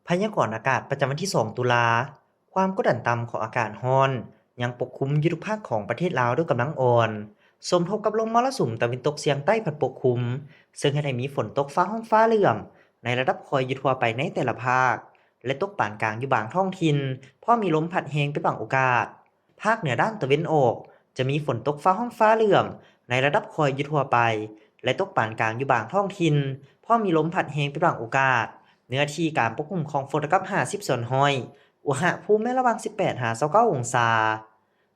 ພະຍາກອນອາກາດປະຈຳວັນທີສອງ ຕຸລາ, ຄວາມກົດດັນຕ່ຳຂອງອາກາດຮ້ອນຍັງປົກຄຸມຢູ່ທຸກພາກຂອງປະເທດລາວດ້ວຍກຳລັງອ່ອນ, ສົມທົບກັບລົມມໍລະສຸມຕາເວັນຕົກສຽງໃຕ້ພັດປົກຄຸມ, ເຊິ່ງເຮັດໃຫ້ມີຝົນຕົກຟ້າຮ້ອງຟ້າເຫຼື້ອມໃນລະດັບຄ່ອຍຢູ່ທົ່ວໄປໃນແຕ່ລະພາກ ແລະ ຕົກປານກາງຢູ່ບາງທ້ອງຖິ່ນ, ພ້ອມມີລົມພັດແຮງເປັນບາງໂອກາດ. ພາກເໜືອດ້ານຕາເວັນອອກ ຈະມີຝົນຕົກຟ້າຮ້ອງຟ້າເຫຼື້ອມໃນລະດັບຄ່ອຍຢູ່ທົ່ວໄປ ແລະ ຕົກປານກາງຢູ່ບາງທ້ອງຖິ່ນ, ພ້ອມມີລົມພັດແຮງເປັນບາງໂອກາດ. ເນື້ອທີ່ການປົກຄຸມຂອງຝົນລະດັບຫ້າສິບສ່ວນຮ້ອຍ, ອຸນຫະພູມແມ່ນລະຫວ່າງສິບແປດຫາຊາວເກົ້າອົງສາ.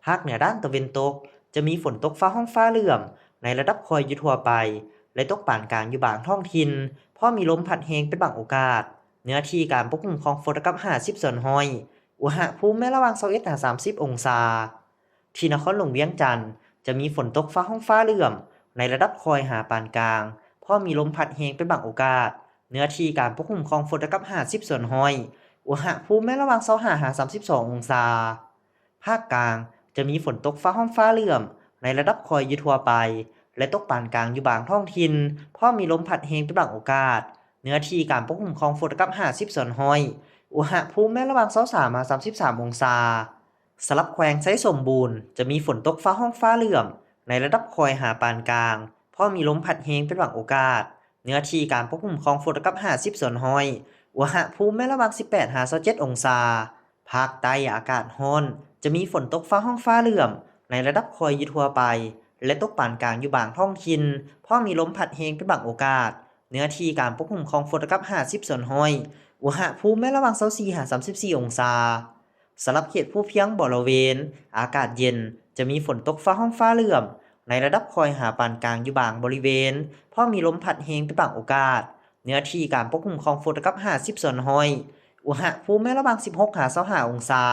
ພາກເໜືອດ້ານຕາເວັນຕົກ ຈະມີຝົນຕົກຟ້າຮ້ອງຟ້າເຫຼື້ອມໃນລະດັບຄ່ອຍຢູ່ທົ່ວໄປ ແລະ ຕົກປານກາງຢູ່ບາງທ້ອງຖິ່ນ, ພ້ອມມີລົມພັດແຮງເປັນບາງໂອກາດ. ເນື້ອທີ່ການປົກຄຸມຂອງຝົນລະດັບຫ້າສິບສ່ວນຮ້ອຍ, ອຸນຫະພູມແມ່ນລະຫວ່າງຊາວເອັດຫາສາມສິບອົງສາ. ທີ່ນະຄອນຫຼວງວຽງຈັນ ຈະມີຝົນຕົກຟ້າຮ້ອງຟ້າເຫຼື້ອມໃນລະດັບຄ່ອຍຫາປານກາງ, ພ້ອມມີລົມພັດແຮງເປັນບາງໂອກາດ. ເນື້ອທີ່ການປົກຄຸມຂອງຝົນລະດັບຫ້າສິບສ່ວນຮ້ອຍ, ອຸນຫະພູມແມ່ນລະຫວ່າງຊາວຫ້າຫາສາມສິບສອງອົງສາ. ພາກກາງ ຈະມີຝົນຕົກຟ້າຮ້ອງຟ້າເຫຼື້ອມໃນລະດັບຄ່ອຍຢູ່ທົ່ວໄປ ແລະ ຕົກປານກາງຢູ່ບາງທ້ອງຖິ່ນ, ພ້ອມມີລົມພັດແຮງເປັນບາງໂອກາດ. ເນື້ອທີ່ການປົກຄຸມຂອງຝົນລະດັບຫ້າສິບສ່ວນຮ້ອຍ, ອຸນຫະພູມແມ່ນລະຫວ່າງຊາວສາມຫາສາມສິບສາມອົງສາ. ສຳລັບແຂວງໄຊສົມບູນ ຈະມີຝົນຕົກຟ້າຮ້ອງຟ້າເຫຼື້ອມໃນລະດັບຄ່ອຍຫາປານກາງ, ພ້ອມມີລົມພັດແຮງເປັນບາງໂອກາດ. ເນື້ອທີ່ການປົກຄຸມຂອງຝົນລະດັບຫ້າສິບສ່ວນຮ້ອຍ, ອຸນຫະພູມແມ່ນລະຫວ່າງສິບແປດຫາຊາວເຈັດອົງສາ. ພາກໃຕ້ອາກາດຮ້ອນ, ຈະມີຝົນຕົກຟ້າຮ້ອງຟ້າເຫຼື້ອມໃນລະດັບຄ່ອຍຢູ່ທົ່ວໄປ ແລະ ຕົກປານກາງຢູ່ບາງທ້ອງຖິ່ນ, ພ້ອມມີລົມພັດແຮງເປັນບາງໂອກາດ. ເນື້ອທີ່ການປົກຄຸມຂອງຝົນລະດັບຫ້າສິບສ່ວນຮ້ອຍ, ອຸນຫະພູມແມ່ນລະຫວ່າງຊາວສີ່ຫາສາມສິບສີ່ອົງສາ. ສຳລັບເຂດພູພຽງບໍລະເວນ ອາກາດເຢັນ, ຈະມີຝົນຕົກຟ້າຮ້ອງຟ້າເຫຼື້ອມໃນລະດັບຄ່ອຍຫາປານກາງຢູ່ບາງບໍລິເວນ, ພ້ອມມີລົມພັດແຮງເປັນບາງໂອກາດ. ເນື້ອທີ່ການປົກຄຸມຂອງຝົນລະດັບຫ້າສິບສ່ວນຮ້ອຍ, ອຸນຫະພູມແມ່ນລະຫວ່າງສິບຫົກຫາຊາວຫ້າອົງສາ.